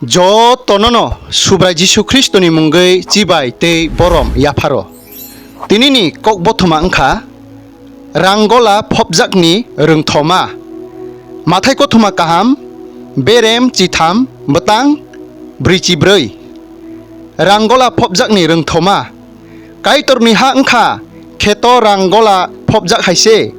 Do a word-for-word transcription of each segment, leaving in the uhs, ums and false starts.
Jotono no Subrai Jisu Khristoni mungwi chibai tei borom yapharo. Tinini kok bothoma wngkha Rangola phobjakni rwngthoma. Mathai kothoma kaham, berem chitham, bwtang brwi chibrwi. Rangola phobjakni rwngthoma. Kaitorni ha wngkha kheto Rangola phobjak hai se.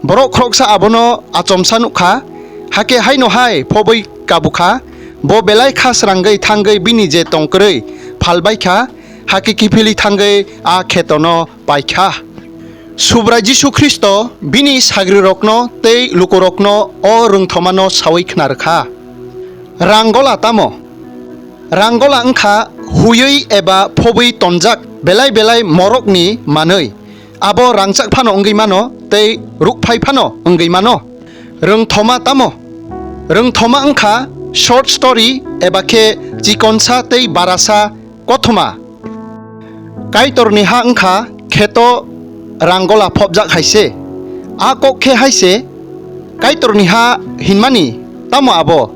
Borok khoroksa abono achomsa nukha, hakhe haino hai phobwi kabukha. Bo belai kha srangwi thangwi bini je tongkwrwi phalbaikha, hakhe kiphilwi thangwi a khetono paikha. Subrai Jisu Khristo bini sagrirokno tei lukurokno o rwngthomano saui khna rwkha. Rangola tamo? Rangola wngkha huywi eba phobwi tonjak belai belai morokni manwi. Abo rangchak phano wngwi mano tei rukphai phano wngwi mano. Rwngthoma tamo? Rwngthoma wngkha short story eba khe chikonsa tei barasa kothoma. Kaitorni ha wngkha kheto Rangola phobjak hai se. A kok khe hai se, Kaitorni ha hinmani tamo abo?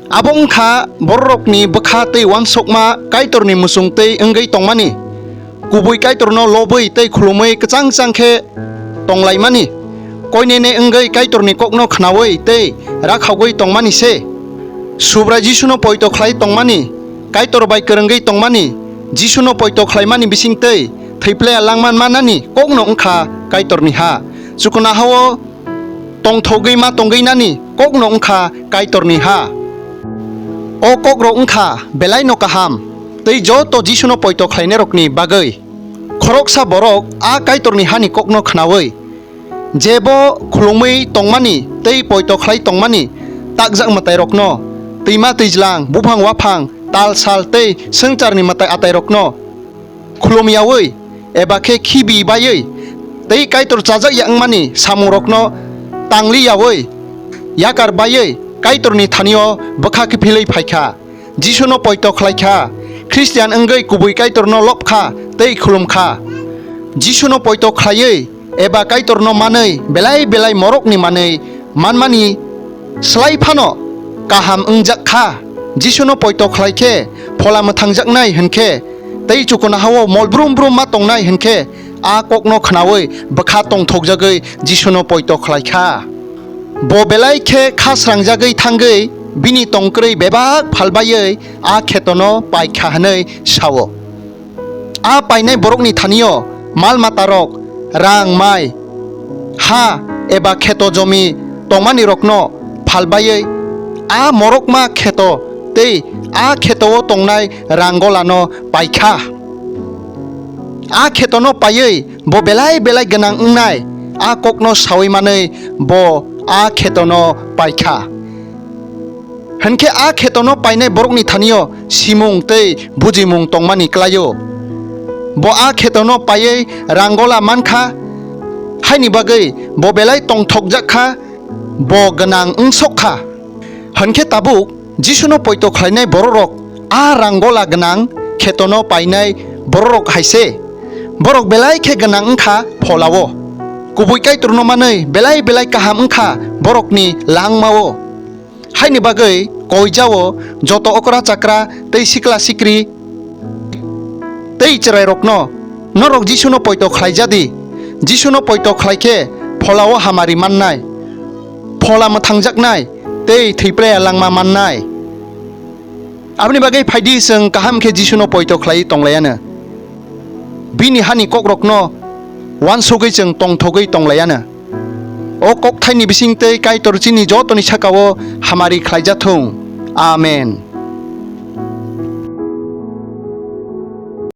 Abo wngkha bororokni bwkha tei uansukma Kaitorni muchung tei wngwi tongmani. Kubui Kaitorno lobwi tei khulumwi kwchang kwchang khe tonglaimani. Koinene wngwi Kaitorni kokno khnaui tei rakhagwi tongmani se. Subrai Jisuno poito khlai tongmani, Kaitor bai kwrwngwi tongmani, Jisuno poito khlaimani bisingtwi thwiplaya langman manani kokno wngkha Kaitorni ha. Chukuna hao tongthogwi ma tongwi nani kokno wngkha Kaitorni ha. O kokrok wngkha belaino kaham tei joto Jisuno poito khlainairokni bagwi. Khoroksa borok a Kaitorni hani kokno khnaui, jebo khulumwi tongmani tei poito khlai tongmani takjak mwtairokno, twima twijlang, buphang waphang, tal sal tei swngcharni mwtai atairokno khulum yaui eba khe khibi baiwi tei Kaitor chajak ya wngmani samungrokno tangli yaui yakar baiwi Kaitorni thanio bwkha kiphilwi phaikha. Jisuno poito khlaikha, Khristian wngwi kubui Kaitorno lobkha tei khulumkha. Jisuno poito khlaiwi eba Kaitorno manwi belai belai morokni manwi manmani slai phano kaham wngjak kha. Jisuno poito khlai khe phola mwthangjaknai hwn khe tei chukuna hao mol brum brum ma tongnai hwn khe a kokno khnaui bwkha tongthokjagwi Jisuno poito khlai kha. Bo belai khe kha srangjagwi thangwi bini tongkwrwi bebak phalbaiwi a khetono paikha hwnwi sao. A painai borokni thanio mal matarok, rang mai, ha eba kheto jomi tongmanirokno phalbaiwi a morokma kheto tei a khetoo tongnai rang golano paikha. A khetono paiwi bo belai belai gwnang wngnai, a kokno saui manwi bo a khetono paikha. Hwnkhe a khetono painai borokni thanio simung tei bujimung tongmani klaio. Bo a khetono paiwi rang gola mankha, haini bagwi bo belai tongthokjak kha, bo gwnang wng sok kha. Hwnkhe tabuk Jisuno poito khlainai bororok a rang gola gwnang khetono painai bororok hai se. Borok belai khe gwnang wng kha pholao. Kubui Kaitorno manwi belai belai kaham wng kha borokni langmao. Haini bagwi koijao joto okra chakra tei sikla sikri tei chwrairokno, norok Jisuno poito khlaija di. Jisuno poito khlai khe pholao hamari mannai, phola mwthangjaknai tei thwipraya langma mannai. Aboni bagwi phai di, chwng kaham khe Jisuno poito khlaiwi tonglaiano. Bini hani kokrokno uansugwi chwng tongthogwi tonglayano. O kokthaini bisingtwi Kaitor chini jotoni sakao hamari khlaijathung. Amen.